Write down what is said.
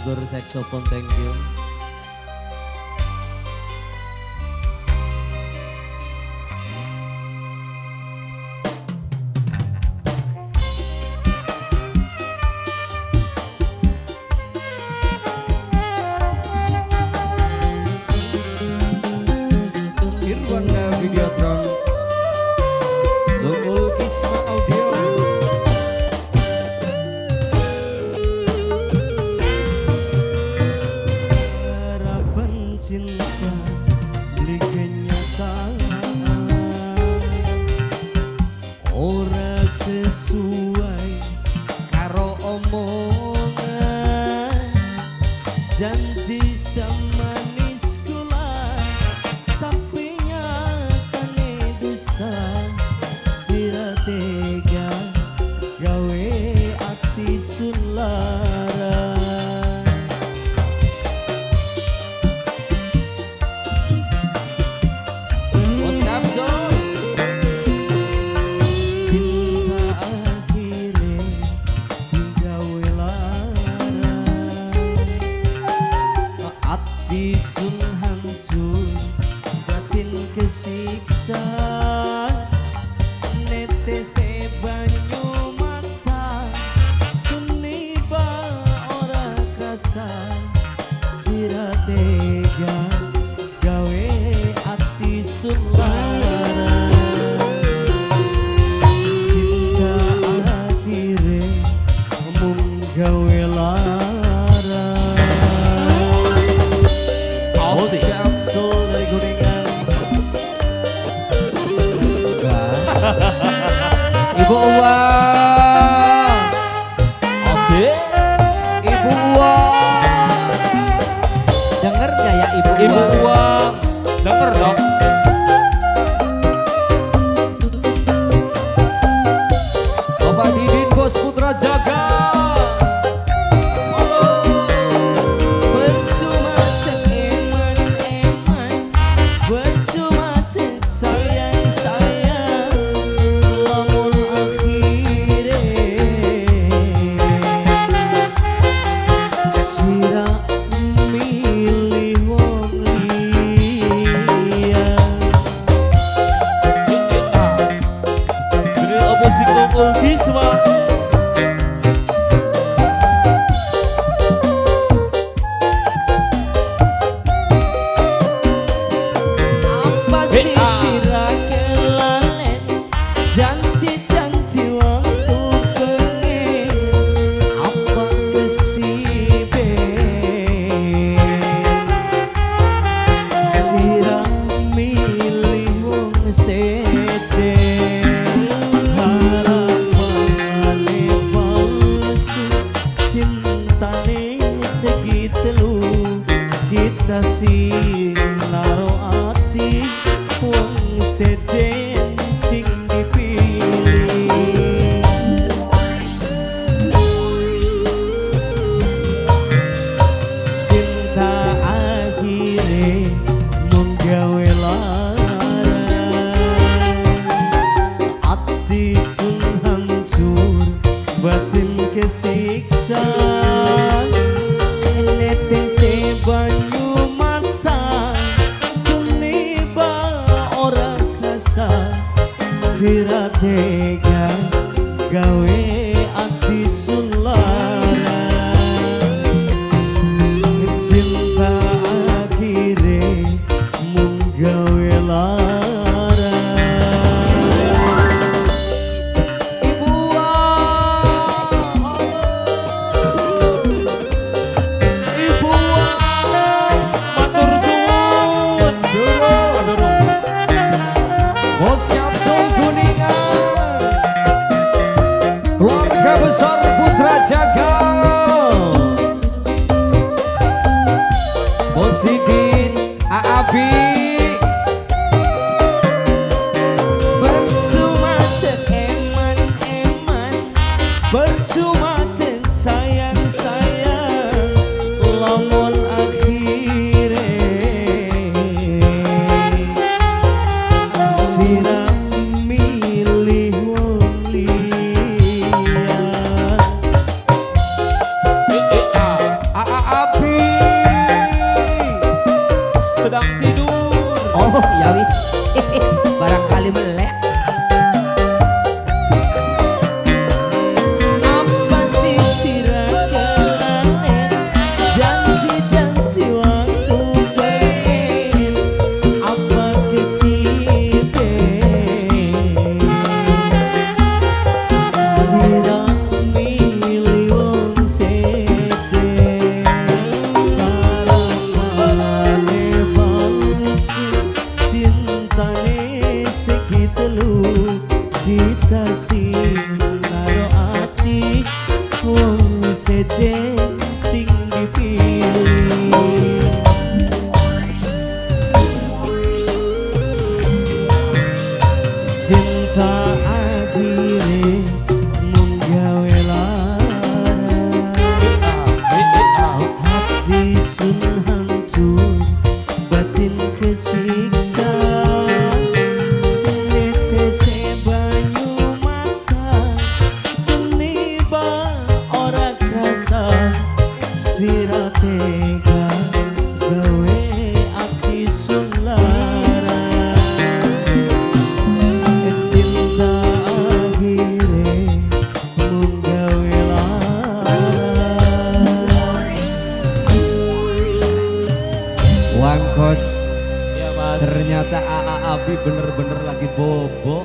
Gur Saxophone, thank you. Irwana Videotrons, Lungul Kisma Audio. Harapan cinta beli kenyataan, ora sesuai karo omongan, janji semanis gula tapi nyatane dusta. Sira tega gawe ati sun lara. Bos Kamso. Cinta akhire digawe lara, ati sun hancur, batin kesiksa, netese banyu mata tuniba ora krasa. Sira tega gawe ati sun lara. Cinta akhire mung gawe lara. Bos Kamso dari Kuningan. Ibu Uang, Asik. Ibu Uang, denger gak ya Ibu Ibu Uang? Uang, denger dong. Bapak Didin Bos Putra Jaga. Percuma tek eman-eman, percuma tek sayang-sayang, lamun akhire sira milih wong liya. Grill Musik Lungul Kisma. Apa sih sira kelalen janji-janji waktu pengen, apa kesibe sira milih wong seje. Harapane palsu, cintane segitelu, kita sing naro ati wong sejen sing dipilih. Cinta akhire mung gawe lara, ati sun hancur, batin kesiksa, netese banyu mata tuniba ora krasa. Sira tega gawe ati sun lara. Cinta akhire mung gawe lara. Ibu Uang, Ibu Uang, Matur suwun. Durung. Bos Kamso Kuningan, keluarga besar Putra Jaga. Bos Sidin, Aabi. Percuma tek eman-eman, percuma tek sayang-sayang, lamun akhire sira milih wong liya. Aabi. Cinta akhire mung gawe lara. Hati sun hancur, batin kesiksa. Netese banyu mata, teniba ora krasa. Sira tega gawe ati sun lara. Cinta akhire mung gawe lara. Wangkos. Iya, Mas. Ternyata AA Abi bener-bener lagi bobo.